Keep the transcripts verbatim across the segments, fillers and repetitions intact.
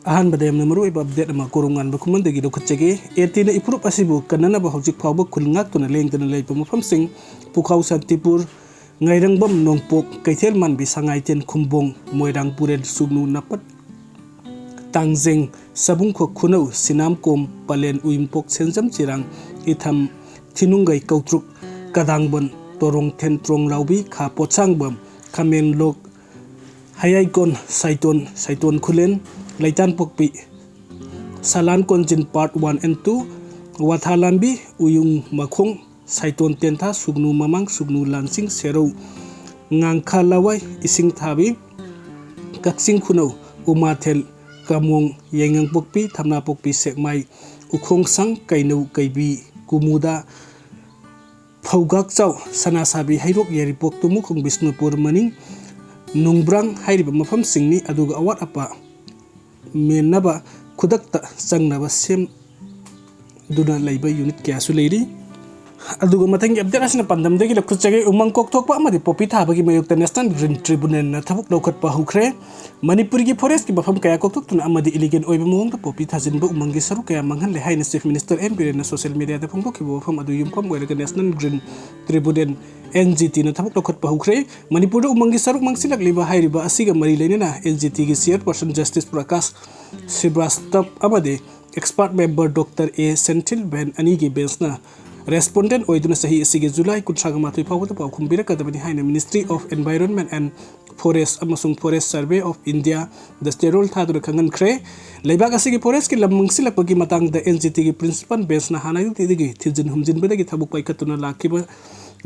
ꯑꯍꯥꯟꯕꯗ ꯌꯥꯝꯅ ꯃꯔꯨꯑꯣꯏꯕ ꯑꯞꯗꯦꯠ ꯑꯃ ꯀꯣꯔꯣꯝꯉꯥꯟꯕ ꯈꯨꯃꯟꯗꯒꯤ ꯂꯧꯈꯠꯆꯒꯦ꯫ ꯑꯦ ꯇꯤꯅ ꯏꯐꯨꯔꯨꯞ ꯑꯁꯤꯕꯨ ꯀꯟꯅꯅꯕ ꯍꯧꯖꯤꯛ ꯐꯥꯎꯕ ꯈꯨꯜ ꯉꯥꯛꯇꯨꯅ ꯂꯦꯡꯗꯅ ꯂꯩꯕ ꯃꯐꯝꯁꯤꯡ ꯄꯨꯈꯥꯎ ꯁꯥꯟꯇꯤꯄꯨꯔ, ꯉꯥꯏꯔꯪꯕꯝ, ꯅꯣꯡꯄꯣꯛ, ꯀꯩꯊꯦꯜ ꯃꯥꯟꯕꯤ, ꯁꯉꯥꯏꯊꯦꯟ, ꯈꯨꯝꯕꯣꯡ, ꯃꯣꯏꯔꯥꯡ, ꯄꯨꯔꯦꯜ, ꯁꯨꯒꯅꯨ, ꯅꯥꯄꯠ, ꯇꯥꯡꯖꯦꯡ, ꯁꯕꯨꯡꯈꯣꯛ, ꯈꯨꯅꯧ, ꯁꯤꯅꯥꯝꯀꯣꯝ, ꯄꯂꯦꯟ, ꯎꯌꯨꯝꯄꯣꯛ, ꯁꯦꯟꯖꯝ, ꯆꯤꯔꯥꯡ, ꯏꯊꯝ, ꯊꯤꯅꯨꯡꯒꯩ, ꯀꯧꯇ꯭ꯔꯨꯛ, ꯀꯗꯥꯡꯕꯟ, ꯇꯣꯔꯣꯡꯊꯦꯟ, ꯇ꯭ꯔꯣꯡꯂꯥꯎꯕꯤ, ꯈꯥ ꯄꯣꯠꯁꯥꯡꯕꯝ, ꯈꯥꯃꯦꯟꯂꯣꯛ, ꯍꯌꯥꯏꯀꯣꯟ, ꯁꯥꯏꯇꯣꯟ, ꯁꯥꯏꯇꯣꯟ ꯈꯨꯂꯦꯟ, ꯂꯩꯇꯥꯟꯄꯣꯛꯄꯤ, ꯁꯂꯥꯟ ꯀꯣꯟꯖꯤꯟ part one and two, ꯋꯥꯊꯥ ꯂꯥꯝꯕꯤ, ꯎꯌꯨꯡ ꯃꯈꯣꯡ, ꯁꯥꯏꯇꯣꯟ ꯇꯦꯟꯊꯥ, ꯁꯨꯒꯅꯨ ꯃꯃꯥꯡ, ꯁꯨꯒꯅꯨ ꯂꯥꯟꯁꯤꯡ, ꯁꯦꯔꯧ, ꯉꯥꯡꯈꯥ ꯂꯋꯥꯏ, ꯏꯁꯤꯡ ꯊꯥꯕꯤ, ꯀꯛꯆꯤꯡ ꯈꯨꯅꯧ, ꯎꯃꯥꯊꯦꯜ, ꯀꯃꯣꯡ, ꯌꯥꯏꯉꯪꯄꯣꯛꯄꯤ, ꯊꯝꯅꯥꯄꯣꯛꯄꯤ, ꯁꯦꯛꯃꯥꯏ, ꯎꯈꯣꯡꯁꯪ, ꯀꯩꯅꯧ, ꯀꯩꯕꯤ, ꯀꯨꯃꯨꯗ, ꯐꯧꯒꯥꯛꯆꯥꯎ, ꯁꯅꯥꯁꯥꯕꯤ, ꯍꯩꯔꯣꯛ, ꯌꯥꯏꯔꯤꯄꯣꯛ, ꯇꯨꯃꯨꯈꯣꯡ, ꯕꯤꯁꯅꯨꯄꯨꯔ ꯃꯅꯤꯡ, ꯅꯨꯡꯕ꯭ꯔꯥꯡ ꯍꯥꯏꯔꯤꯕ ꯃꯐꯝꯁꯤꯡꯅꯤ꯫ ꯑꯗꯨꯒ ꯑꯋꯥꯠ ꯑꯄꯥ ꯃꯦꯟꯅꯕ ꯈꯨꯗꯛꯇ ꯆꯪꯅꯕ ꯁꯦꯝꯗꯨꯅ ꯂꯩꯕ ꯌꯨꯅꯤꯠ ꯀꯌꯥꯁꯨ ꯂꯩꯔꯤ꯫ ꯑꯗꯨꯒ ꯃꯊꯪꯒꯤ ꯑꯞꯗꯦꯠ ꯑꯁꯤꯅ ꯄꯥꯟꯗꯝꯗꯒꯤ ꯂꯧꯈꯠꯆꯒꯦ꯫ ꯎꯃꯪ ꯀꯣꯛꯊꯣꯛꯄ ꯑꯃꯗꯤ ꯄꯣꯄꯤ ꯊꯥꯕꯒꯤ ꯃꯥꯌꯣꯛꯇ ꯅꯦꯁꯅꯦꯜ ꯒ꯭ꯔꯤꯟ ꯇ꯭ꯔꯤꯕꯨꯅꯦꯜꯅ ꯊꯕꯛ ꯂꯧꯈꯠꯄ ꯍꯧꯈ꯭ꯔꯦ꯫ ꯃꯅꯤꯄꯨꯔꯒꯤ ꯐꯣꯔꯦꯁꯀꯤ ꯃꯐꯝ ꯀꯌꯥ ꯀꯣꯛꯊꯣꯛꯇꯨꯅ ꯑꯃꯗꯤ ꯏꯂꯤꯒꯦꯜ ꯑꯣꯏꯕ ꯃꯑꯣꯡꯗ ꯄꯣꯄꯤ ꯊꯥꯖꯤꯟꯕ ꯎꯃꯪꯒꯤ ꯁꯔꯨꯛ ꯀꯌꯥ ꯃꯥꯡꯍꯜꯂꯦ ꯍꯥꯏꯅ ꯆꯤꯐ ꯃꯤꯅꯤꯁꯇꯔ ꯑꯦꯟ ꯕꯤꯔꯦꯟꯅ ꯁꯣꯁꯤꯌꯦꯜ ꯃꯤꯗꯤꯌꯥꯗ ꯐꯣꯡꯗꯣꯛꯈꯤꯕ ꯋꯥꯐꯝ ꯑꯗꯨ ꯌꯨꯝꯐꯝ ꯑꯣꯏꯔꯒ ꯅꯦꯁꯅꯦꯜ ꯒ꯭ꯔꯤꯟ ꯇ꯭ꯔꯤꯕꯨꯅꯦꯜ, ꯑꯦꯟ ꯖꯤ ꯇꯤꯅ ꯊꯕꯛ ꯂꯧꯈꯠꯄ ꯍꯧꯈ꯭ꯔꯦ꯫ ꯃꯅꯤꯄꯨꯔꯗ ꯎꯃꯪꯒꯤ ꯁꯔꯨꯛ ꯃꯥꯡꯁꯤꯜꯂꯛꯂꯤꯕ ꯍꯥꯏꯔꯤꯕ ꯑꯁꯤꯒ ꯃꯔꯤ ꯂꯩꯅꯅ ꯑꯦꯟ ꯖꯤ ꯇꯤꯒꯤ ꯆꯤꯌꯔꯄꯔꯁꯟ ꯖꯁꯇꯤꯁ ꯄ꯭ꯔꯀꯥꯁ ꯁ꯭ꯔꯤꯕꯥꯁꯇꯕ ꯑꯃꯗꯤ ꯑꯦꯛꯁꯄꯔꯠ ꯃꯦꯝꯕꯔ ꯗꯣꯛꯇꯔ ꯑꯦ ꯁꯦꯟꯊꯤꯜ ꯕꯦꯟ ꯑꯅꯤꯒꯤ ꯕꯦꯟꯁꯅ ꯔꯦꯁꯄꯣꯟꯗꯦꯟ ꯑꯣꯏꯗꯨꯅ ꯆꯍꯤ ꯑꯁꯤꯒꯤ ꯖꯨꯂꯥꯏ ꯀꯨꯟꯊ꯭ꯔꯥꯒ ꯃꯥꯊꯣꯏ ꯐꯥꯎꯕꯗ ꯄꯥꯎꯈꯨꯝ ꯄꯤꯔꯛꯀꯗꯕꯅꯤ ꯍꯥꯏꯅ Ministry of Environment and Forest ꯑꯃꯁꯨꯡ Forest Survey of India ꯗ ꯆꯦꯔꯣꯜ ꯊꯥꯗꯨꯅ ꯈꯪꯍꯟꯈ꯭ꯔꯦ꯫ ꯂꯩꯕꯥꯛ ꯑꯁꯤꯒꯤ ꯐꯣꯔꯦꯁꯀꯤ ꯂꯝ ꯃꯥꯡꯁꯤꯜꯂꯛꯄꯒꯤ ꯃꯇꯥꯡꯗ ꯑꯦꯟ ꯖꯤ ꯇꯤꯒꯤ ꯄ꯭ꯔꯤꯟꯁꯤꯄꯥꯜ ꯕꯦꯟꯁꯅ ꯍꯥꯟꯅꯗꯒꯤ ꯊꯤꯖꯤꯟ ꯍꯨꯝꯖꯤꯟꯕꯗꯒꯤ ꯊꯕꯛ ꯄꯥꯏꯈꯠꯇꯨꯅ ꯂꯥꯛꯈꯤꯕ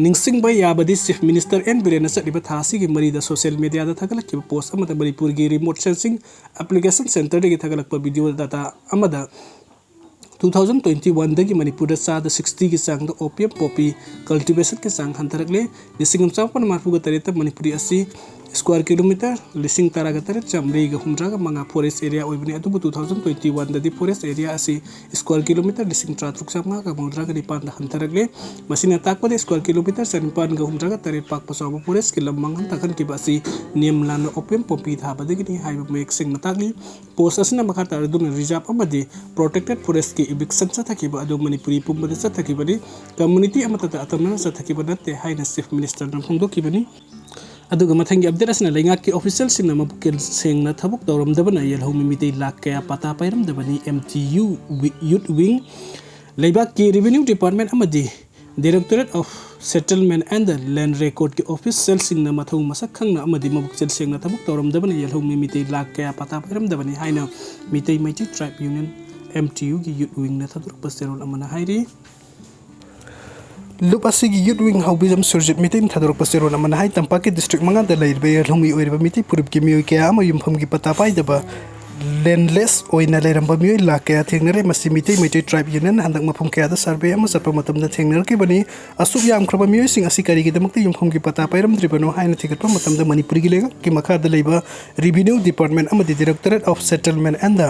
ꯅꯤꯡꯁꯤꯡꯕ ꯌꯥꯕꯗꯤ ꯆꯤꯐ ꯃꯤꯅꯤꯁꯇꯔ ꯑꯦꯟ ꯕꯤꯔꯦꯟꯅ ꯆꯠꯂꯤꯕ ꯊꯥ ꯑꯁꯤꯒꯤ ꯃꯔꯤꯗ ꯁꯣꯁꯤꯌꯦꯜ ꯃꯤꯗꯤꯌꯥꯗ ꯊꯥꯒꯠꯂꯛꯈꯤꯕ ꯄꯣꯁ ꯑꯃꯗ ꯃꯅꯤꯄꯨꯔꯒꯤ ꯔꯤꯃꯣꯠ ꯁꯦꯟꯁꯤꯡ ꯑꯦꯄ꯭ꯂꯤꯀꯦꯁꯟ ꯁꯦꯟꯇꯔꯗꯒꯤ ꯊꯥꯒꯠꯂꯛꯄ ꯚꯤꯗꯤꯑꯣ ꯗꯥꯇꯥ ꯑꯃꯗ two thousand twenty one ꯗꯒꯤ ꯃꯅꯤꯄꯨꯔꯗ ꯆꯥꯗ sixty ꯒꯤ ꯆꯥꯡꯗ opium poppy cultivation ꯒꯤ ꯆꯥꯡ ꯍꯟꯊꯔꯛꯂꯦ꯫ ꯂꯤꯁꯤꯡ ꯑꯃ ꯆꯥꯃꯥꯄꯟ ꯃꯔꯤꯐꯨꯒ ꯇꯔꯦꯠꯇ ꯃꯅꯤꯄꯨꯔꯤ ꯑꯁꯤ square kilometer ꯂꯤꯁꯤꯡ ꯇꯔꯥꯒ ꯇꯔꯦꯠ ꯆꯥꯝꯃꯔꯤꯒ ꯍꯨꯝꯗ꯭ꯔꯥꯒ ꯃꯉꯥ forest area ꯑꯣꯏꯕꯅꯤ꯫ ꯑꯗꯨꯕꯨ two thousand twenty one ꯗꯗꯤ forest area ꯑꯁꯤ square kilometer ꯂꯤꯁꯤꯡ ꯇꯔꯥꯇꯔꯨꯛ ꯆꯥꯝꯃꯉꯥꯒ ꯃꯧꯗ꯭ꯔꯥꯒ ꯅꯤꯄꯥꯟꯗ ꯍꯟꯊꯔꯛꯂꯦ꯫ ꯃꯁꯤꯅ ꯇꯥꯛꯄꯗꯤ square kilometer ꯆꯅꯤꯄꯥꯟꯒ ꯍꯨꯝꯗ꯭ꯔꯥꯒ ꯇꯔꯦꯠ ꯄꯥꯛꯄ ꯆꯥꯎꯕ forestꯀꯤ ꯂꯝ ꯃꯥꯡꯍꯟ ꯇꯥꯛꯍꯟꯈꯤꯕ ꯑꯁꯤ ꯅꯤꯌꯝ ꯂꯥꯟꯅ open ꯄꯣꯝꯄꯤ ꯊꯥꯕꯗꯒꯤꯅꯤ ꯍꯥꯏꯕ ꯃꯌꯦꯛ ꯁꯦꯡꯅ ꯇꯥꯛꯂꯤ꯫ Post ꯑꯁꯤꯅ ꯃꯈꯥ ꯇꯥꯔꯗꯨꯅ reserve ꯑꯃꯗꯤ protected forestꯀꯤ eviction ꯆꯠꯊꯈꯤꯕ ꯑꯗꯨ ꯃꯅꯤꯄꯨꯔꯤ ꯄꯨꯝꯕꯗ ꯆꯠꯊꯈꯤꯕꯅꯤ꯫ Community ꯑꯃꯠꯇꯗ ꯑꯇꯝꯅꯅ ꯆꯠꯊꯈꯤꯕ ꯅꯠꯇꯦ ꯍꯥꯏꯅ Chief Ministerꯅ ꯐꯣꯡꯗꯣꯛꯈꯤꯕꯅꯤ꯫ ꯑꯗꯨꯒ ꯃꯊꯪꯒꯤ update ꯑꯁꯤꯅ ꯂꯩꯉꯥꯛꯀꯤ officialꯁꯤꯡꯅ ꯃꯕꯨꯛꯆꯦꯜ ꯁꯦꯡꯅ ꯊꯕꯛ ꯇꯧꯔꯝꯗꯕꯅ ꯌꯦꯜꯍꯧꯃꯤ ꯃꯤꯇꯩ ꯂꯥꯈ ꯀꯌꯥ ꯄꯇꯥ ꯄꯥꯏꯔꯝꯗꯕꯅꯤ꯫ M T U wi-, Youth Wing, ꯂꯩꯕꯥꯛꯀꯤ Revenue Department ꯑꯃꯗꯤ Directorate of Settlement and the Land Recordꯀꯤ officialꯁꯤꯡꯅ ꯃꯊꯧ ꯃꯁꯛ ꯈꯪꯅ ꯑꯃꯗꯤ ꯃꯕꯨꯛꯆꯦꯜ ꯁꯦꯡꯅ ꯊꯕꯛ ꯇꯧꯔꯝꯗꯕꯅ ꯌꯦꯜꯍꯧꯃꯤ ꯃꯤꯇꯩ ꯂꯥꯈ ꯀꯌꯥ ꯄꯇꯥ ꯄꯥꯏꯔꯝꯗꯕꯅꯤ ꯍꯥꯏꯅ Meitei Meitei Tribe Union, M T Uꯒꯤ Youth Wingꯅ ꯊꯥꯗꯣꯔꯛꯄ ꯆꯦꯔꯣꯜ ꯑꯃꯅ ꯍꯥꯏꯔꯤ꯫ ꯂꯨꯞ ꯑꯁꯤꯒꯤ Youth Wing ꯍꯧꯕꯤꯖꯝ ꯁꯨꯔꯖꯤꯠ ꯃꯤꯇꯩꯅ ꯊꯥꯗꯣꯔꯛꯄ ꯆꯦꯔꯣꯜ ꯑꯃꯅ ꯍꯥꯏ, ꯇꯝꯄꯥꯛꯀꯤ district ꯃꯉꯥꯗ ꯂꯩꯔꯤꯕ ꯌꯦꯜꯍꯧꯃꯤ ꯑꯣꯏꯔꯤꯕ ꯃꯤꯇꯩ ꯐꯨꯔꯨꯞꯀꯤ ꯃꯤꯑꯣꯏ ꯀꯌꯥ ꯑꯃ ꯌꯨꯝꯐꯝꯒꯤ ꯄꯇꯥ ꯄꯥꯏꯗꯕ, landless ꯑꯣꯏꯅ ꯂꯩꯔꯝꯕ ꯃꯤꯑꯣꯏ ꯂꯥꯈ ꯀꯌꯥ ꯊꯦꯡꯅꯔꯦ꯫ ꯃꯁꯤ ꯃꯤꯇꯩ ꯃꯩꯇꯩ Tribe Union ꯍꯟꯗꯛ ꯃꯐꯝ ꯀꯌꯥꯗ survey ꯑꯃ ꯆꯠꯄ ꯃꯇꯝꯗ ꯊꯦꯡꯅꯔꯛꯈꯤꯕꯅꯤ꯫ ꯑꯁꯨꯛ ꯌꯥꯝꯈ꯭ꯔꯕ ꯃꯤꯑꯣꯏꯁꯤꯡ ꯑꯁꯤ ꯀꯔꯤꯒꯤꯗꯃꯛꯇ ꯌꯨꯝꯐꯝꯒꯤ ꯄꯇꯥ ꯄꯥꯏꯔꯝꯗ꯭ꯔꯤꯕꯅꯣ ꯍꯥꯏꯅ ꯊꯤꯒꯠꯄ ꯃꯇꯝꯗ ꯃꯅꯤꯄꯨꯔꯒꯤ ꯂꯩꯉꯥꯛꯀꯤ ꯃꯈꯥꯗ ꯂꯩꯕ Revenue Department ꯑꯃꯗꯤ Directorate of Settlement and the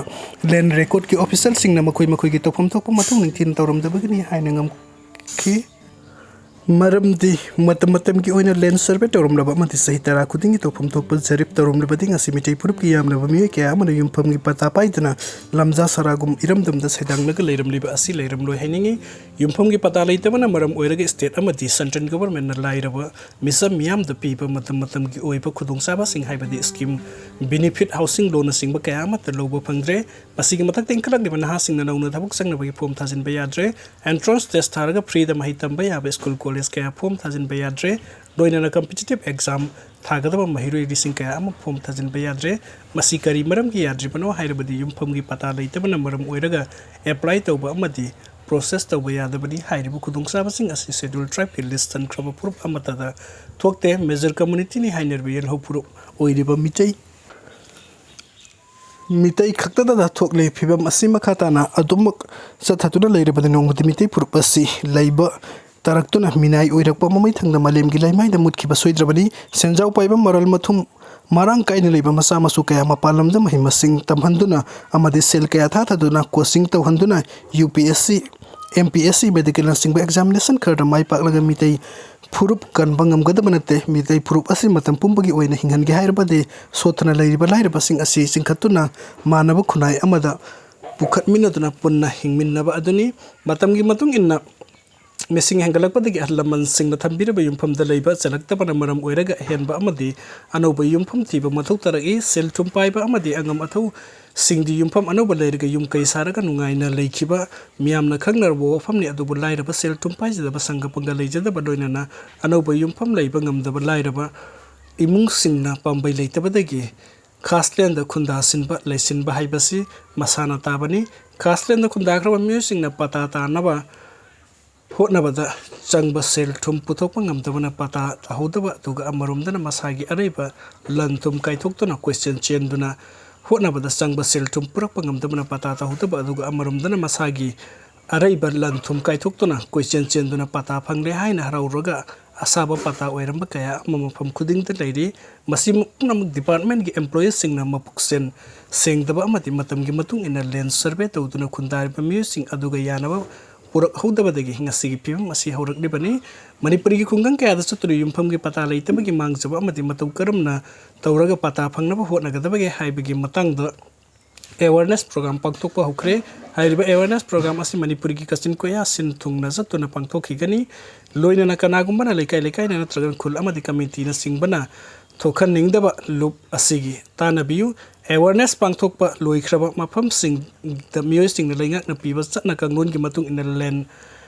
Land Recordꯀꯤ officialꯁꯤꯡꯅ ꯃꯈꯣꯏ ꯃꯈꯣꯏꯒꯤ ꯇꯧꯐꯝ ꯊꯣꯛꯄ ꯃꯊꯧ ꯅꯤꯡꯊꯤꯅ ꯇꯧꯔꯝꯗꯕꯒꯤꯅꯤ ꯍꯥꯏꯅ ꯉꯝꯈꯤ꯫ ꯃꯔꯝꯗꯤ ꯃꯇꯝ ꯃꯇꯝꯒꯤ ꯑꯣꯏꯅ land survey ꯇꯧꯔꯝꯂꯕ ꯑꯃꯗꯤ ꯆꯍꯤ ꯇꯔꯥ ꯈꯨꯗꯤꯡꯒꯤ ꯇꯧꯐꯝ ꯊꯣꯛꯄ ꯖꯔꯤꯞ ꯇꯧꯔꯝꯂꯕꯗꯤ ꯉꯁꯤ ꯃꯤꯇꯩ ꯐꯨꯔꯨꯞꯀꯤ ꯌꯥꯝꯂꯕ ꯃꯤꯑꯣꯏ ꯀꯌꯥ ꯑꯃꯅ ꯌꯨꯝꯐꯝꯒꯤ ꯄꯇꯥ ꯄꯥꯏꯗꯅ ꯂꯝꯖꯥ ꯁꯔꯥꯒꯨꯝ ꯏꯔꯝꯗꯝꯗ ꯁꯩꯗꯥꯡꯂꯒ ꯂꯩꯔꯝꯂꯤꯕ ꯑꯁꯤ ꯂꯩꯔꯝꯂꯣꯏ ꯍꯥꯏꯅꯤꯡꯏ꯫ ꯌꯨꯝꯐꯝꯒꯤ ꯄꯇꯥ ꯂꯩꯇꯕꯅ ꯃꯔꯝ ꯑꯣꯏꯔꯒ state ꯑꯃꯗꯤ central governmentꯅ ꯂꯥꯏꯔꯕ ꯃꯤꯆꯝ ꯃꯤꯌꯥꯝꯗ ꯄꯤꯕ ꯃꯇꯝ ꯃꯇꯝꯒꯤ ꯑꯣꯏꯕ ꯈꯨꯗꯣꯡꯆꯥꯕꯁꯤꯡ, ꯍꯥꯏꯕꯗꯤ scheme, benefit, housing loanꯅꯆꯤꯡꯕ ꯀꯌꯥ ꯑꯃꯠꯇ ꯂꯧꯕ ꯐꯪꯗ꯭ꯔꯦ꯫ ꯃꯁꯤꯒꯤ ꯃꯊꯛꯇ ꯏꯟꯈꯠꯂꯛꯂꯤꯕ ꯅꯍꯥꯁꯤꯡꯅ ꯅꯧꯅ ꯊꯕꯛ ꯆꯪꯅꯕꯒꯤ form ꯊꯥꯖꯤꯟꯕ ꯌꯥꯗ꯭ꯔꯦ꯫ Entrance test ꯊꯥꯔꯒ freeꯗ ꯃꯍꯩ ꯇꯝꯕ ꯌꯥꯕ school, college ꯀꯌꯥ form ꯊꯥꯖꯤꯟꯕ ꯌꯥꯗ꯭ꯔꯦ꯫ ꯂꯣꯏꯅꯅ competitive exam ꯊꯥꯒꯗꯕ ꯃꯍꯩꯔꯣꯏ ꯂꯤꯁꯤꯡ ꯀꯌꯥ ꯑꯃ form ꯊꯥꯖꯤꯟꯕ ꯌꯥꯗ꯭ꯔꯦ꯫ ꯃꯁꯤ ꯀꯔꯤ ꯃꯔꯝꯒꯤ ꯌꯥꯗ꯭ꯔꯤꯕꯅꯣ ꯍꯥꯏꯔꯕꯗꯤ ꯌꯨꯝꯐꯝꯒꯤ ꯄꯇꯥ ꯂꯩꯇꯕꯅ ꯃꯔꯝ ꯑꯣꯏꯔꯒ apply ꯇꯧꯕ ꯑꯃꯗꯤ process ꯇꯧꯕ ꯌꯥꯗꯕꯅꯤ꯫ ꯍꯥꯏꯔꯤꯕ ꯈꯨꯗꯣꯡꯆꯥꯕꯁꯤꯡ ꯑꯁꯤ Scheduled Tribeꯀꯤ list ꯆꯟꯈ꯭ꯔꯕ ꯐꯨꯔꯨꯞ ꯑꯃꯠꯇꯗ ꯊꯣꯛꯇꯦ꯫ Major communityꯅꯤ ꯍꯥꯏꯅꯔꯤꯕ ꯌꯦꯜꯍꯧ ꯐꯨꯔꯨꯞ ꯑꯣꯏꯔꯤꯕ ꯃꯤꯇꯩ, ꯃꯤꯇꯩ ꯈꯛꯇꯗ ꯊꯣꯛꯂꯦ꯫ ꯐꯤꯕꯝ ꯑꯁꯤ ꯃꯈꯥ ꯇꯥꯅ ꯑꯗꯨꯃꯛ ꯆꯠꯊꯗꯨꯅ ꯂꯩꯔꯕꯗꯤ ꯅꯣꯡꯃꯗꯤ ꯃꯤꯇꯩ ꯐꯨꯔꯨꯞ ꯑꯁꯤ ꯂꯩꯕ ꯇꯥꯔꯛꯇꯨꯅ ꯃꯤꯅꯥꯏ ꯑꯣꯏꯔꯛꯄ ꯃꯃꯩ ꯊꯪꯗ ꯃꯥꯂꯦꯝꯒꯤ ꯂꯩꯃꯥꯏꯗ ꯃꯨꯠꯈꯤꯕ ꯁꯣꯏꯗ꯭ꯔꯕꯅꯤ꯫ ꯁꯦꯟꯖꯥꯎ ꯄꯥꯏꯕ ꯃꯔꯜ ꯃꯊꯨꯝ ꯃꯔꯥꯡ ꯀꯥꯏꯅ ꯂꯩꯕ ꯃꯆꯥ ꯃꯁꯨ ꯀꯌꯥ ꯃꯄꯥꯟ ꯂꯝꯗ ꯃꯍꯩ ꯃꯁꯤꯡ ꯇꯝꯍꯟꯗꯨꯅ ꯑꯃꯗꯤ ꯁꯦꯜ ꯀꯌꯥ ꯊꯥꯊꯗꯨꯅ coaching ꯇꯧꯍꯟꯗꯨꯅ UPSC, MPSC, medical ꯅꯆꯤꯡꯕ examination ꯈꯔꯗ ꯃꯥꯏ ꯄꯥꯛꯂꯒ ꯃꯤꯇꯩ ꯐꯨꯔꯨꯞ ꯀꯟꯕ ꯉꯝꯒꯗꯕ ꯅꯠꯇꯦ꯫ ꯃꯤꯇꯩ ꯐꯨꯔꯨꯞ ꯑꯁꯤ ꯃꯇꯝ ꯄꯨꯝꯕꯒꯤ ꯑꯣꯏꯅ ꯍꯤꯡꯍꯟꯒꯦ ꯍꯥꯏꯔꯕꯗꯤ ꯁꯣꯠꯊꯅ ꯂꯩꯔꯤꯕ ꯂꯥꯏꯔꯕꯁꯤꯡ ꯑꯁꯤ ꯆꯤꯡꯈꯠꯇꯨꯅ ꯃꯥꯟꯅꯕ ꯈꯨꯟꯅꯥꯏ ꯑꯃꯗ ꯄꯨꯈꯠꯃꯤꯟꯅꯗꯨꯅ ꯄꯨꯟꯅ ꯍꯤꯡꯃꯤꯟꯅꯕ ꯑꯗꯨꯅꯤ꯫ ꯃꯇꯝꯒꯤ ꯃꯇꯨꯡ ꯏꯟꯅ ꯃꯤꯁꯤꯡ ꯍꯦꯟꯒꯠꯂꯛꯄꯗꯒꯤ ꯑꯍꯜ ꯂꯃꯟꯁꯤꯡꯅ ꯊꯝꯕꯤꯔꯕ ꯌꯨꯝꯐꯝꯗ ꯂꯩꯕ ꯆꯜꯂꯛꯇꯕꯅ ꯃꯔꯝ ꯑꯣꯏꯔꯒ ꯑꯍꯦꯟꯕ ꯑꯃꯗꯤ ꯑꯅꯧꯕ ꯌꯨꯝꯐꯝ ꯊꯤꯕ ꯃꯊꯧ ꯇꯥꯔꯛꯏ꯫ ꯁꯦꯜ ꯊꯨꯝ ꯄꯥꯏꯕ ꯑꯃꯗꯤ ꯑꯉꯝ ꯑꯊꯧꯁꯤꯡꯗꯤ ꯌꯨꯝꯐꯝ ꯑꯅꯧꯕ ꯂꯩꯔꯒ ꯌꯨꯝ ꯀꯩ ꯁꯥꯔꯒ ꯅꯨꯡꯉꯥꯏꯅ ꯂꯩꯈꯤꯕ ꯃꯤꯌꯥꯝꯅ ꯈꯪꯅꯔꯕ ꯋꯥꯐꯝꯅꯤ꯫ ꯑꯗꯨꯕꯨ ꯂꯥꯏꯔꯕ, ꯁꯦꯜ ꯊꯨꯝ ꯄꯥꯏꯖꯗꯕ, ꯁꯪꯒ ꯄꯪꯒ ꯂꯩꯖꯗꯕ, ꯂꯣꯏꯅꯅ ꯑꯅꯧꯕ ꯌꯨꯝꯐꯝ ꯂꯩꯕ ꯉꯝꯗꯕ ꯂꯥꯏꯔꯕ ꯏꯃꯨꯡꯁꯤꯡꯅ ꯄꯥꯝꯕꯩ ꯂꯩꯇꯕꯗꯒꯤ ꯈꯥꯁꯂꯦꯟꯗ ꯈꯨꯟꯗꯥꯁꯤꯟꯕ, ꯂꯩꯁꯤꯟꯕ ꯍꯥꯏꯕꯁꯤ ꯃꯁꯥꯅ ꯇꯥꯕꯅꯤ꯫ ꯈꯥꯁꯂꯦꯟꯗ ꯈꯨꯟꯗꯥꯈ꯭ꯔꯕ ꯃꯤꯑꯣꯏꯁꯤꯡꯅ ꯄꯇꯥ ꯇꯥꯅꯕ ꯍꯣꯠꯅꯕꯗ ꯆꯪꯕ ꯁꯦꯜ ꯊꯨꯝ ꯄꯨꯊꯣꯛꯄ ꯉꯝꯗꯕꯅ ꯄꯇꯥ ꯇꯥꯍꯧꯗꯕ, ꯑꯗꯨꯒ ꯑꯃꯔꯣꯝꯗꯅ ꯃꯁꯥꯒꯤ ꯑꯔꯩꯕ ꯂꯟ ꯊꯨꯝ ꯀꯥꯏꯊꯣꯛꯇꯨꯅ ꯀꯣꯏꯆꯦꯟ ꯆꯦꯟꯗꯨꯅ ꯍꯣꯠꯅꯕꯗ ꯆꯪꯕ ꯁꯦꯜ ꯊꯨꯝ ꯄꯨꯔꯛꯄ ꯉꯝꯗꯕꯅ ꯄꯇꯥ ꯇꯥꯍꯧꯗꯕ, ꯑꯗꯨꯒ ꯑꯃꯔꯣꯝꯗꯅ ꯃꯁꯥꯒꯤ ꯑꯔꯩꯕ ꯂꯟ ꯊꯨꯝ ꯀꯥꯏꯊꯣꯛꯇꯨꯅ ꯀꯣꯏꯆꯦꯟ ꯆꯦꯟꯗꯨꯅ ꯄꯇꯥ ꯐꯪꯂꯦ ꯍꯥꯏꯅ ꯍꯔꯥꯎꯔꯒ ꯑꯁꯥꯕ ꯄꯇꯥ ꯑꯣꯏꯔꯝꯕ ꯀꯌꯥ ꯑꯃ ꯃꯐꯝ ꯈꯨꯗꯤꯡꯗ ꯂꯩꯔꯤ꯫ ꯃꯁꯤ ꯄꯨꯝꯅꯃꯛ department ꯀꯤ employee ꯁꯤꯡꯅ ꯃꯄꯨꯛꯆꯦꯜ ꯁꯦꯡꯗꯕ ꯑꯃꯗꯤ ꯃꯇꯝꯒꯤ ꯃꯇꯨꯡ ꯏꯟꯅ land survey ꯇꯧꯗꯨꯅ ꯈꯨꯟꯗꯥꯔꯤꯕ ꯃꯤꯑꯣꯏꯁꯤꯡ ꯑꯗꯨꯒ ꯌꯥꯅꯕ ꯄꯨꯔꯛꯍꯧꯗꯕꯗꯒꯤ ꯉꯁꯤꯒꯤ ꯐꯤꯕꯝ ꯑꯁꯤ ꯍꯧꯔꯛꯂꯤꯕꯅꯤ꯫ ꯃꯅꯤꯄꯨꯔꯒꯤ ꯈꯨꯡꯒꯪ ꯀꯌꯥꯗ ꯆꯠꯇꯨꯅ ꯌꯨꯝꯐꯝꯒꯤ ꯄꯇꯥ ꯂꯩꯇꯕꯒꯤ ꯃꯥꯡꯖꯕ ꯑꯃꯗꯤ ꯃꯇꯧ ꯀꯔꯝꯅ ꯇꯧꯔꯒ ꯄꯇꯥ ꯐꯪꯅꯕ ꯍꯣꯠꯅꯒꯗꯕꯒꯦ ꯍꯥꯏꯕꯒꯤ ꯃꯇꯥꯡꯗ awareness program ꯄꯥꯡꯊꯣꯛꯄ ꯍꯧꯈ꯭ꯔꯦ꯫ ꯍꯥꯏꯔꯤꯕ awareness program ꯑꯁꯤ ꯃꯅꯤꯄꯨꯔꯒꯤ ꯀꯥꯆꯤꯟ ꯀꯣꯌꯥ ꯁꯤꯟ ꯊꯨꯡꯅ ꯆꯠꯇꯨꯅ ꯄꯥꯡꯊꯣꯛꯈꯤꯒꯅꯤ꯫ ꯂꯣꯏꯅꯅ ꯀꯅꯥꯒꯨꯝꯕꯅ ꯂꯩꯀꯥꯏ ꯂꯩꯀꯥꯏꯅ ꯅꯠꯇ꯭ꯔꯒ ꯈꯨꯜ ꯑꯃꯗꯤ committee ꯅꯆꯤꯡꯕꯅ ꯊꯣꯛꯍꯟꯅꯤꯡꯗꯕ ꯂꯨꯞ ꯑꯁꯤꯒꯤ ꯇꯥꯟꯅꯕꯤꯌꯨ꯫ Awareness ꯄꯥꯡꯊꯣꯛꯄ ꯂꯣꯏꯈ꯭ꯔꯕ ꯃꯐꯝꯁꯤꯡꯗ ꯃꯤꯑꯣꯏꯁꯤꯡꯅ ꯂꯩꯉꯥꯛꯅ ꯄꯤꯕ ꯆꯠꯅ ꯀꯥꯡꯂꯣꯟꯒꯤ ꯃꯇꯨꯡ ꯏꯟꯅ land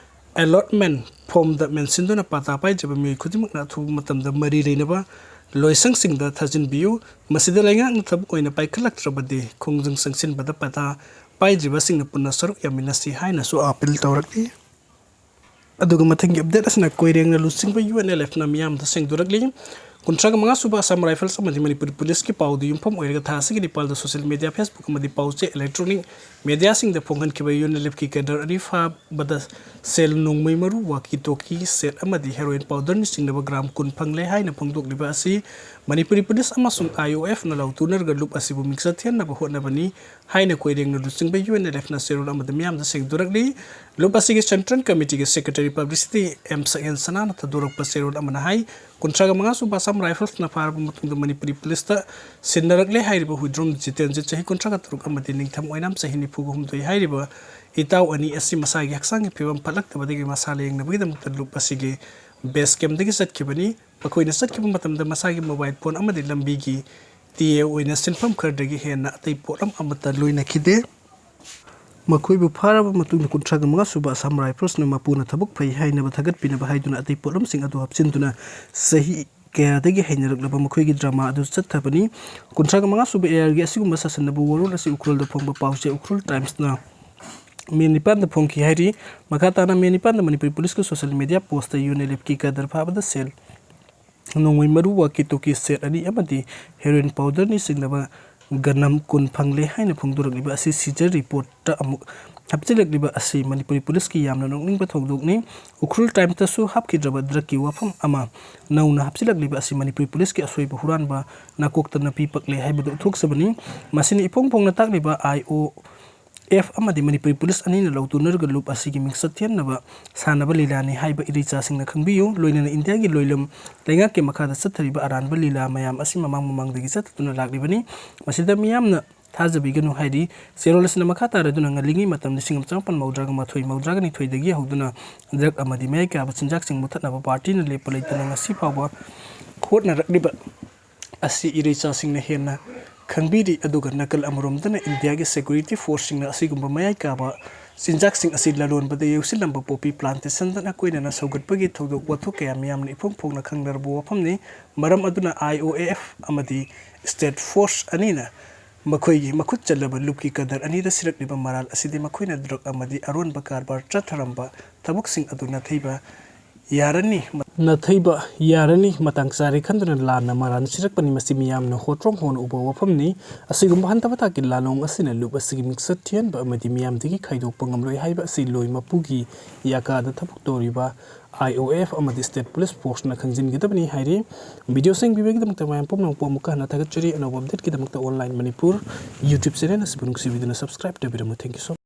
allotment form ꯗ ꯃꯦꯟꯁꯤꯟꯗꯨꯅ ꯄꯇꯥ ꯄꯥꯏꯗ꯭ꯔꯤꯕ ꯃꯤꯑꯣꯏ ꯈꯨꯗꯤꯡꯃꯛꯅ ꯑꯊꯨꯕ ꯃꯇꯝꯗ ꯃꯔꯤ ꯂꯩꯅꯕ ꯂꯣꯏꯁꯪꯁꯤꯡꯗ ꯊꯥꯖꯤꯟꯕꯤꯌꯨ꯫ ꯃꯁꯤꯗ ꯂꯩꯉꯥꯛꯅ ꯊꯕꯛ ꯑꯣꯏꯅ ꯄꯥꯏꯈꯠꯂꯛꯇ꯭ꯔꯕꯗꯤ ꯈꯣꯡꯖꯪ ꯆꯪꯁꯤꯟꯕꯗ ꯄꯇꯥ ꯄꯥꯏꯗ꯭ꯔꯤꯕꯁꯤꯡꯅ ꯄꯨꯟꯅ ꯁꯔꯨꯛ ꯌꯥꯃꯤꯟꯅꯁꯤ ꯍꯥꯏꯅꯁꯨ appeal ꯇꯧꯔꯛꯂꯤ꯫ ꯑꯗꯨꯒ ꯃꯊꯪꯒꯤ update ꯑꯁꯤꯅ ꯀꯣꯏꯔꯦꯡꯅ ꯂꯨꯆꯤꯡꯕ UNLF ꯅ ꯃꯤꯌꯥꯝꯗ ꯁꯦꯡꯗꯣꯔꯛꯂꯤ꯫ ꯀꯨꯟꯊ꯭ꯔꯥꯒ ꯃꯉꯥ ꯁꯨꯕ Assam Rifles ꯑꯃꯗꯤ ꯃꯅꯤꯄꯨꯔꯤ ꯄꯨꯂꯤꯁꯀꯤ ꯄꯥꯎꯗ ꯌꯨꯝꯐꯝ ꯑꯣꯏꯔꯒ ꯊꯥ ꯑꯁꯤꯒꯤ ꯅꯤꯄꯥꯜꯗ social media, Facebook ꯑꯃꯗꯤ ꯄꯥꯎꯆꯦ electronic mediaꯁꯤꯡꯗ ꯐꯣꯡꯍꯟꯈꯤꯕ UNLFꯀꯤ cadre ꯑꯅꯤ ꯐꯥꯕꯗ ꯁꯦꯜ, ꯅꯣꯡꯃꯩ ꯃꯔꯨ, walkie talkie set ꯑꯃꯗꯤ heroin powderꯅ ꯆꯤꯡꯅꯕ gram ꯀꯨꯟ ꯐꯪꯂꯦ ꯍꯥꯏꯅ ꯐꯣꯡꯗꯣꯛꯂꯤꯕ ꯑꯁꯤ ꯃꯅꯤꯄꯨꯔꯤ ꯄꯨꯂꯤꯁ ꯑꯃꯁꯨꯡ IOF ꯅ ꯂꯥꯎꯊꯣꯛꯅꯔꯒ ꯂꯨꯞ ꯑꯁꯤꯕꯨ ꯃꯤꯡꯆꯠ ꯊꯤꯍꯟꯅꯕ ꯍꯣꯠꯅꯕꯅꯤ ꯍꯥꯏꯅ ꯈꯣꯏꯔꯦꯡꯅ ꯂꯨꯆꯤꯡꯕ UNLFꯅ ꯆꯦꯔꯣꯜ ꯑꯃꯗ ꯃꯤꯌꯥꯝꯗ ꯁꯦꯡꯗꯣꯔꯛꯂꯤ꯫ ꯂꯨꯞ ꯑꯁꯤꯒꯤ Central Committeeꯒꯤ Secretary Publicity M ꯁꯛꯍꯦꯟ ꯁꯅꯥꯅ ꯊꯥꯗꯣꯔꯛꯄ ꯆꯦꯔꯣꯜ ꯑꯃꯅ ꯍꯥꯏ, ꯀꯨꯟꯊ꯭ꯔꯥꯒ ꯃꯉꯥ ꯁꯨꯕ Assam Riflesꯅ ꯐꯥꯔꯕ ꯃꯇꯨꯡꯗ ꯃꯅꯤꯄꯨꯔꯤ ꯄꯨꯂꯤꯁꯇ ꯁꯤꯟꯅꯔꯛꯂꯦ ꯍꯥꯏꯔꯤꯕ ꯍꯨꯏꯗ꯭ꯔꯣꯝ ꯖꯤꯇꯦꯟꯖꯤꯠ, ꯆꯍꯤ ꯀꯨꯟꯊ꯭ꯔꯥꯒ ꯇꯔꯨꯛ, ꯑꯃꯗꯤ ꯅꯤꯡꯊꯝ ꯑꯣꯏꯅꯥꯝ, ꯆꯍꯤ ꯅꯤꯐꯨꯒ ꯍꯨꯝꯗꯣꯏ ꯍꯥꯏꯔꯤꯕ ꯏꯇꯥꯎ ꯑꯅꯤ ꯑꯁꯤ ꯃꯁꯥꯒꯤ ꯍꯛꯆꯥꯡꯒꯤ ꯐꯤꯕꯝ ꯐꯠꯂꯛꯇꯕꯗꯒꯤ ꯃꯁꯥ ꯂꯥꯌꯦꯡꯅꯕꯒꯤꯗꯃꯛꯇ ꯂꯨꯞ ꯑꯁꯤꯒꯤ base campꯇꯒꯤ ꯆꯠꯈꯤꯕꯅꯤ꯫ ꯃꯈꯣꯏꯅ ꯆꯠꯈꯤꯕ ꯃꯇꯝꯗ ꯃꯁꯥꯒꯤ mobile phone ꯑꯃꯗꯤ ꯂꯝꯕꯤꯒꯤ TA ꯑꯣꯏꯅ ꯁꯤꯟꯐꯝ ꯈꯔꯗꯒꯤ ꯍꯦꯟꯅ ꯑꯇꯩ ꯄꯣꯠꯂꯝ ꯑꯃꯠꯇ ꯂꯣꯏꯅꯈꯤꯗꯦ꯫ ꯃꯈꯣꯏꯕꯨ ꯐꯥꯔꯕ ꯃꯇꯨꯡꯗ ꯀꯨꯟꯊ꯭ꯔꯥꯒ ꯃꯉꯥ ꯁꯨꯕ Assam Riflesꯅ ꯃꯄꯨꯅ ꯊꯕꯛ ꯐꯩ ꯍꯥꯏꯅꯕ ꯊꯥꯒꯠꯄꯤꯅꯕ ꯍꯥꯏꯗꯨꯅ ꯑꯇꯩ ꯄꯣꯠꯂꯝꯁꯤꯡ ꯑꯗꯨ ꯍꯥꯞꯆꯤꯟꯗꯨꯅ ꯆꯍꯤ ꯀꯌꯥꯗꯒꯤ ꯍꯩꯅꯔꯛꯂꯕ ꯃꯈꯣꯏꯒꯤ drama ꯑꯗꯨ ꯆꯠꯊꯕꯅꯤ꯫ ꯀꯨꯟꯊ꯭ꯔꯥꯒ ꯃꯉꯥ ꯁꯨꯕ ARꯒꯤ ꯑꯁꯤꯒꯨꯝꯕ ꯁꯥꯁꯟꯅꯕ ꯋꯥꯔꯣꯜ ꯑꯁꯤ ꯎꯈ꯭ꯔꯨꯜꯗ ꯐꯣꯡꯕ ꯄꯥꯎꯆꯦ ꯎꯈ꯭ꯔꯨꯜ Timesꯅ ꯃꯦ ꯅꯤꯄꯥꯟꯗ ꯐꯣꯡꯈꯤ ꯍꯥꯏꯔꯤ꯫ ꯃꯈꯥ ꯇꯥꯅ ꯃꯦ ꯅꯤꯄꯥꯟꯗ ꯃꯅꯤꯄꯨꯔꯤ ꯄꯨꯂꯤꯁꯀꯤ social media postꯇ UNLFꯀꯤ cadre ꯐꯥꯕꯗ ꯁꯦꯜ, ꯅꯣꯡꯃꯩ ꯃꯔꯨ, walkie talkie set ꯑꯅꯤ ꯑꯃꯗꯤ heroin powderꯅ ꯆꯤꯡꯅꯕ gram ꯀꯨꯟ ꯐꯪꯂꯦ ꯍꯥꯏꯅ ꯐꯣꯡꯗꯣꯔꯛꯂꯤꯕ ꯑꯁꯤ seizure reportꯇ ꯑꯃꯨꯛ ꯍꯥꯞꯆꯤꯜꯂꯛꯂꯤꯕ ꯑꯁꯤ ꯃꯅꯤꯄꯨꯔꯤ ꯄꯨꯂꯤꯁꯀꯤ ꯌꯥꯝꯅ ꯅꯣꯛꯅꯤꯡꯕ ꯊꯧꯗꯣꯛꯅꯤ꯫ ꯎꯈ꯭ꯔꯨꯜ Timesꯇꯁꯨ ꯍꯥꯞꯈꯤꯗ꯭ꯔꯕ drugꯀꯤ ꯋꯥꯐꯝ ꯑꯃ ꯅꯧꯅ ꯍꯥꯞꯆꯤꯜꯂꯛꯂꯤꯕ ꯑꯁꯤ ꯃꯅꯤꯄꯨꯔꯤ ꯄꯨꯂꯤꯁꯀꯤ ꯑꯁꯣꯏꯕ ꯍꯨꯔꯥꯟꯕ ꯅꯥꯀꯣꯛꯇ ꯅꯥꯄꯤ ꯄꯛꯂꯦ ꯍꯥꯏꯕꯗꯨ ꯎꯠꯊꯣꯛꯆꯕꯅꯤ꯫ ꯃꯁꯤꯅ ꯏꯐꯣꯡ ꯐꯣꯡꯅ ꯇꯥꯛꯂꯤꯕ IOF ꯑꯃꯗꯤ ꯃꯅꯤꯄꯨꯔꯤ ꯄꯨꯂꯤꯁ ꯑꯅꯤꯅ ꯂꯧꯇꯨꯅꯔꯒ ꯂꯨꯞ ꯑꯁꯤꯒꯤ ꯃꯤꯡꯆꯠ ꯊꯤꯍꯟꯅꯕ ꯁꯥꯟꯅꯕ ꯂꯤꯂꯥꯅꯤ ꯍꯥꯏꯕ ꯏꯔꯩꯆꯥꯁꯤꯡꯅ ꯈꯪꯕꯤꯌꯨ꯫ ꯂꯣꯏꯅꯅ ꯏꯟꯗꯤꯌꯥꯒꯤ ꯂꯣꯏꯂꯝ ꯂꯩꯉꯥꯛꯀꯤ ꯃꯈꯥꯗ ꯆꯠꯊꯔꯤꯕ ꯑꯔꯥꯟꯕ ꯂꯤꯂꯥ ꯃꯌꯥꯝ ꯑꯁꯤ ꯃꯃꯥꯡ ꯃꯃꯥꯡꯗꯒꯤ ꯆꯠꯊꯗꯨꯅ ꯂꯥꯛꯂꯤꯕꯅꯤ꯫ ꯃꯁꯤꯗ ꯃꯤꯌꯥꯝꯅ ꯊꯥꯖꯕꯤꯒꯅꯨ ꯍꯥꯏꯔꯤ꯫ ꯆꯦꯔꯣꯜ ꯑꯁꯤꯅ ꯃꯈꯥ ꯇꯥꯔꯗꯨꯅ ꯉꯜꯂꯤꯉꯩ ꯃꯇꯝ ꯂꯤꯁꯤꯡ ꯑꯃ ꯆꯃꯥꯄꯟ ꯃꯧꯗ꯭ꯔꯥꯒ ꯃꯥꯊꯣꯏ, ꯃꯧꯗ꯭ꯔꯥꯒ ꯅꯤꯊꯣꯏꯗꯒꯤ ꯍꯧꯗꯨꯅ drug ꯑꯃꯗꯤ ꯃꯌꯥꯏ ꯀꯥꯕ ꯆꯤꯟꯖꯥꯛꯁꯤꯡ ꯃꯨꯊꯠꯅꯕ partyꯅ ꯂꯦꯞꯄ ꯂꯩꯇꯅ ꯉꯁꯤ ꯐꯥꯎꯕ ꯍꯣꯠꯅꯔꯛꯂꯤꯕ ꯑꯁꯤ ꯏꯔꯩꯆꯥꯁꯤꯡꯅ ꯍꯦꯟꯅ ꯈꯪꯕꯤꯔꯤ꯫ ꯑꯗꯨꯒ ꯅꯥꯀꯜ ꯑꯃꯔꯣꯝꯗꯅ ꯏꯟꯗꯤꯌꯥꯒꯤ security forceꯁꯤꯡꯅ ꯑꯁꯤꯒꯨꯝꯕ ꯃꯌꯥꯏ ꯀꯥꯕ ꯆꯤꯟꯖꯥꯛꯁꯤꯡ ꯑꯁꯤ ꯂꯂꯣꯟꯕꯗ ꯌꯧꯁꯤꯜꯂꯝꯕ poppy plantationꯗ ꯅꯥꯀꯣꯏꯅꯅ ꯁꯧꯒꯠꯄꯒꯤ ꯊꯧꯗꯣꯛ ꯋꯥꯊꯣꯛ ꯀꯌꯥ ꯃꯤꯌꯥꯝꯅ ꯏꯐꯣꯡ ꯐꯣꯡꯅ ꯈꯪꯅꯔꯕ ꯋꯥꯐꯝꯅꯤ꯫ ꯃꯔꯝ ꯑꯗꯨꯅ IOF ꯑꯃꯗꯤ state force ꯑꯅꯤꯅ ꯃꯈꯣꯏꯒꯤ ꯃꯈꯨꯠ ꯆꯜꯂꯕ ꯂꯨꯞꯀꯤ cadre ꯑꯅꯤꯗ ꯁꯤꯔꯛꯂꯤꯕ ꯃꯔꯥꯜ ꯑꯁꯤꯗꯤ ꯃꯈꯣꯏꯅ drug ꯑꯃꯗꯤ ꯑꯔꯣꯟꯕ ꯀꯔꯕꯥꯔ ꯆꯠꯊꯔꯝꯕ ꯊꯕꯛꯁꯤꯡ ꯑꯗꯨ ꯅꯥꯊꯩꯕ ꯌꯥꯔꯅꯤ꯫ ꯅꯥꯊꯩꯕ ꯌꯥꯔꯅꯤ꯫ ꯃꯇꯥꯡ ꯆꯥꯔꯦ ꯈꯟꯗꯨꯅ ꯂꯥꯟꯅ ꯃꯔꯥꯟ ꯁꯤꯔꯛꯄꯅꯤ꯫ ꯃꯁꯤ ꯃꯤꯌꯥꯝꯅ ꯍꯣꯠꯇ꯭ꯔꯣꯝ ꯍꯣꯟꯅ ꯎꯕ ꯋꯥꯐꯝꯅꯤ꯫ ꯑꯁꯤꯒꯨꯝꯕ ꯍꯟꯊꯕ ꯊꯥꯛꯀꯤ ꯂꯥꯂꯣꯡ ꯑꯁꯤꯅ ꯂꯨꯞ ꯑꯁꯤꯒꯤ ꯃꯤꯡꯆꯠ ꯊꯤꯍꯟꯕ ꯑꯃꯗꯤ ꯃꯤꯌꯥꯝꯗꯒꯤ ꯈꯥꯏꯗꯣꯛꯄ ꯉꯝꯂꯣꯏ ꯍꯥꯏꯕ ꯑꯁꯤ ꯂꯣꯏ ꯃꯄꯨꯒꯤ ꯌꯥꯀꯥꯗ ꯊꯕꯛ ꯇꯧꯔꯤꯕ I O F ꯑꯃꯗꯤ State Police Forceꯅ ꯈꯪꯖꯤꯟꯒꯗꯕꯅꯤ ꯍꯥꯏꯔꯤ꯫ ꯚꯤꯗꯤꯑꯣꯁꯤꯡ ꯄꯤꯕꯒꯤꯗꯃꯛꯇ ꯃꯌꯥꯝ ꯄꯨꯝꯅꯃꯛꯄꯨ ꯑꯃꯨꯛꯀ ꯍꯟꯅ ꯊꯥꯒꯠꯆꯔꯤ꯫ ꯑꯅꯧꯕ updateꯀꯤꯗꯃꯛꯇ Online Manipur YouTube channel ꯑꯁꯤꯕꯨ ꯅꯨꯡꯁꯤꯕꯤꯗꯨꯅ subscribe ꯇꯧꯕꯤꯔꯝꯃꯨ꯫ Thank you so much꯫